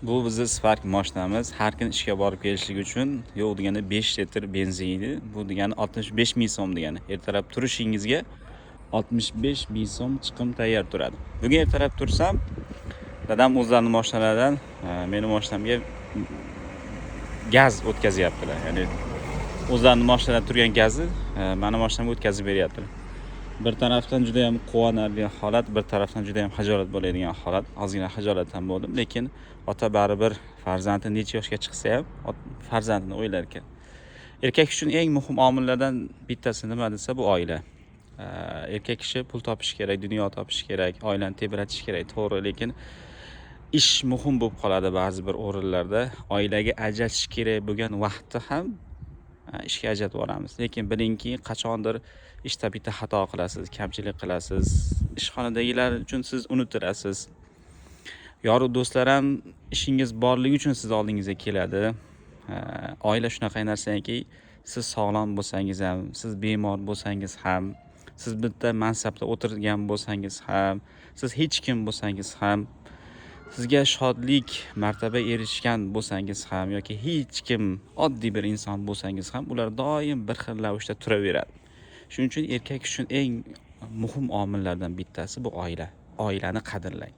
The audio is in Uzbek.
Bu bizni Spark mashinamiz. Har kun ishga borib kelishlik uchun yo'q deganda 5 litr benzin yeydi. Bu degani 65 ming so'm degani. Ertalab turishingizga 65 ming so'm chiqim tayyor turadi. Bugun ertalab tursam, dadam o'zlarini mashinalaridan meni mashinamga gaz o'tkazyaptilar. Ya'ni o'zlarini mashinalarida turgan gazni mani mashinamga o'tkazib beryaptilar. Bir tarafdan juda ham quvonarli holat, bir tarafdan juda ham xijolat bo'ladigan holat. Ozgina xijolat ham bo'ldim, lekin ota baribir farzandi necha yoshga chiqsa ham farzandini o'ylar ekan. Erkak uchun eng muhim omillardan bittasi nima desa, bu oila. Erkak kishi pul topish kerak, dunyo topish kerak, oilani tebratish kerak, to'g'ri, lekin ish muhim bo'lib qoladi ba'zi bir o'rinlarda. Oilaga ajratish kerak bo'lgan vaqtni ham ishga ajratib yuboramiz. Lekin bilingki, qachondir ishda bitta xato qilasiz, kamchilik qilasiz, ishxonadagilar uchun siz unutilasiz. Yoru do'stlar ham ishingiz borligi uchun sizni oldingizga keladi. Oila shunaqa narsaki, siz sog'lom bo'lsangiz ham, siz bemor bo'lsangiz ham, siz bitta mansabda o'tirgan bo'lsangiz ham, siz hech kim bo'lsangiz ham, sizga shodlik, martaba erishgan bo'lsangiz ham yoki hech kim, oddiy bir inson bo'lsangiz ham, ular doim bir xil ravishda turaveradi. Shuning uchun erkak uchun eng muhim omillardan bittasi bu oila. Oilani qadrlang.